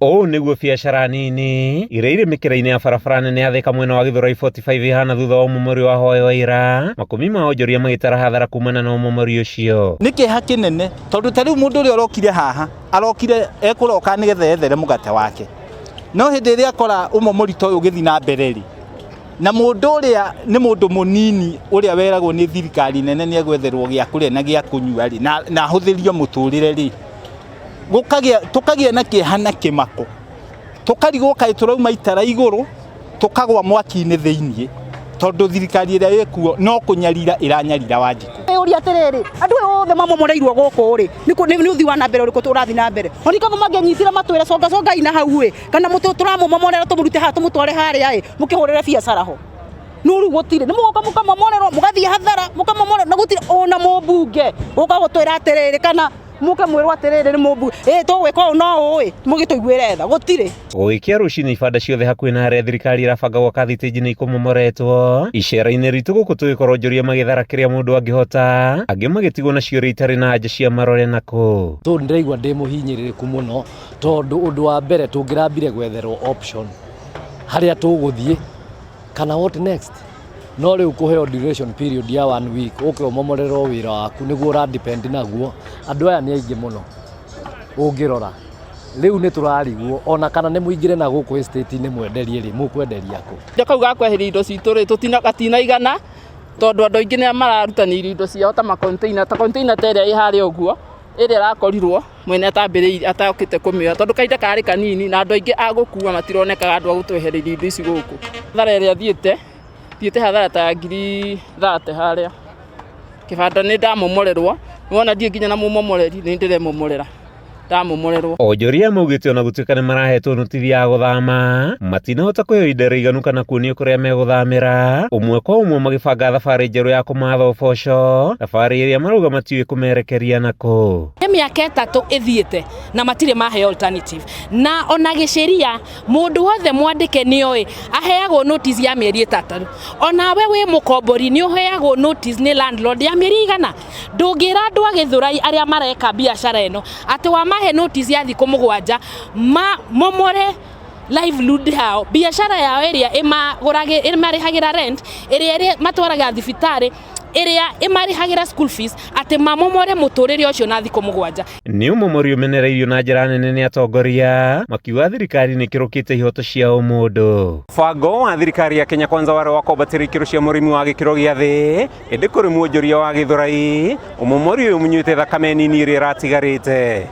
Ũũ nĩguo biacara nini iria irĩ mĩkĩra-inĩ ya barabara nene ya Thika mwena wa Githurai 45 ihana thutha wa ũmomori wa hwaĩ wa ira, makũmi ma onjoria magĩtara hathara kumana na ũmomori ũcio. Nĩ kĩeha kĩnene tondũ ta rĩu mũndũ ũrĩa ũrokire haha arokire ekũroka nĩgetha ethere mũgate wake, no hĩndĩ ĩrĩa akora ũmomori ta ũyũ ũgĩthiĩ na mbere rĩ, na mũndũ ũrĩa nĩ mũndũ mũnini ũrĩa weragwo nĩ thirikari nene nĩ egwetherwo gĩa kũrĩa na gĩa kũnyua rĩ, na ahũthĩrio mũtũrĩre rĩ, gũkagĩa tũkagĩa na kĩeha na kĩmako, tũkarigwo kaĩ tũrauma itara igũrũ tũkagwa mwaki-inĩ thĩiniĩ, tondũ thirikari ĩrĩa ĩkuo no kũnyarira ĩranyarira Wanjikũ. Ũria atĩrĩrĩ, andũ aya othe mamomoreirwo gũkũ rĩ, nĩ ũthii wa na mbere ũrĩkũ tũrathiĩ na mbere? Ona korwo mangĩanyitire matwĩre conga congai na hau ĩ, kana tũramũmomorera tũmũrute haha tũmũtware harĩa ĩ, mũkĩhũrĩre biacara ho. No rĩu gũtirĩ, nĩ mũgoka mũkamomorerwo mũgathiĩ hathara, mũkamomorerwo na gũtirĩ ona mũmbunge ũka gũtwĩra atĩrĩrĩ kana mũke mwĩrwo atĩrĩrĩ nĩ mũmbunge, ĩ tũgwĩka ũũ no ũũ ĩ, mũgĩtũiguĩre tha, gũtirĩ. Gũgĩkĩa rũcinĩ ibanda ciothe hakuhĩ na harĩa thirikari ĩrabanga gwaka thitĩnji nĩ ikũmomoretwo. Icera-inĩ ritũ gũkũ tũgĩkora onjoria magĩthara kĩrĩa mũndũ angĩhota, angĩ magĩtigwo na ciũria itarĩ na anja cia marore nakũ. So ndĩraigua ndĩ mũhinyĩrĩrĩku mũno tondũ ũndũ wa mbere tũngĩrambire gwetherwo option harĩa tũgũthiĩ kana what next no rĩu kũheo duration period ya one week ũke ũmomorerwo wĩra waku nĩguo ũra depend naguo andũ aya nĩ aingĩ mũno ũngĩrora rĩu nĩ tũrarigwo ona kana nĩ mũingĩre na gũkũ estate-inĩ mwenderie rĩ mũkwenderia kũ? Kahinda kau ga kweheria indo citũ rĩ, gatinaigana tondũ andũ aingĩ nĩ mararutanĩirie indo ciao ta ma container, ta container ta ĩrĩa ĩ harĩa ũguo, ĩrĩa ĩrakorirwo mwene atambĩrĩirie atokĩte kũmĩoya tondũ kahinda karĩ kanini na andũ aingĩ a gũkua matironekaga andũ a gũtwehereria indo ici gũkũ. Hathara ĩrĩa thiĩte, thiĩte hathara ta ya ngiri 30 harĩa. Kĩbanda nĩ ndamomorerwo, nĩwona ndirĩ nginya na mũmomoreri nĩ niĩ ndĩremomorera. Ndamomorerwo. Onjoria maugĩte ona gũtuĩka nĩ marahetwo notithi ya gũthama, matinahota kũheo ihinda rĩiganu kana kuonio kũrĩa megũthamĩra, ũmwe kwa ũmwe magĩbanga thabarĩ njerũ ya kũmatha ũboco, thabarĩ ĩrĩa marauga matiũĩ kũmerekeria nakũ. Nĩ mĩaka ĩtatũ ĩthiĩte na matirĩ maheo alternative na ona gĩcĩria mũndũ wothe mwandĩke nĩoĩ aheagwo notice ya mĩeri ĩtatũ. Onawe wĩ mũkombori nĩ ũheagwo notice nĩ landlord ya mĩeri igana. Ndũngĩra andũ a Gĩthũrai arĩa mareka biacara ĩno atĩ wamahe notice ya thikũ mũgwanja mamomore livelihood yao, biacara yao ĩrĩa ĩmarĩhagĩra rent, ĩrĩa ĩmatwaraga thibitarĩ, ĩrĩa ĩmarĩhagĩra school fees, atĩ mamomore mũtũrĩre ũcio na thikũ mũgwanja. Nĩ ũmomori ũmenereirio na njĩra nene nĩ atongoria makiuga thirikari nĩ ĩkĩrũkĩte ihoto cia ũmũndũ. Mũbango wa thirikari ya Kenya Kwanza warĩ wa kwambatĩria ikĩro cia mũrĩmi wa gĩkĩro gĩa thĩ, ĩndĩ kũrĩ mwonjoria wa Gĩthũrai, ũmomori ũyũ ũmũnyuĩte thakame nini ĩrĩa ĩratigarĩte.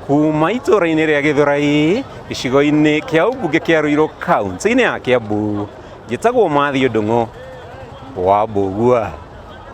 Kuma itũũra-inĩ rĩa Gĩthũrai, gĩcigo-inĩ kĩa ũmbunge kĩa Ruiru kaunti-inĩ ya Kiambu, njĩtagwo Matthew Ndung'u wa Mbũgua.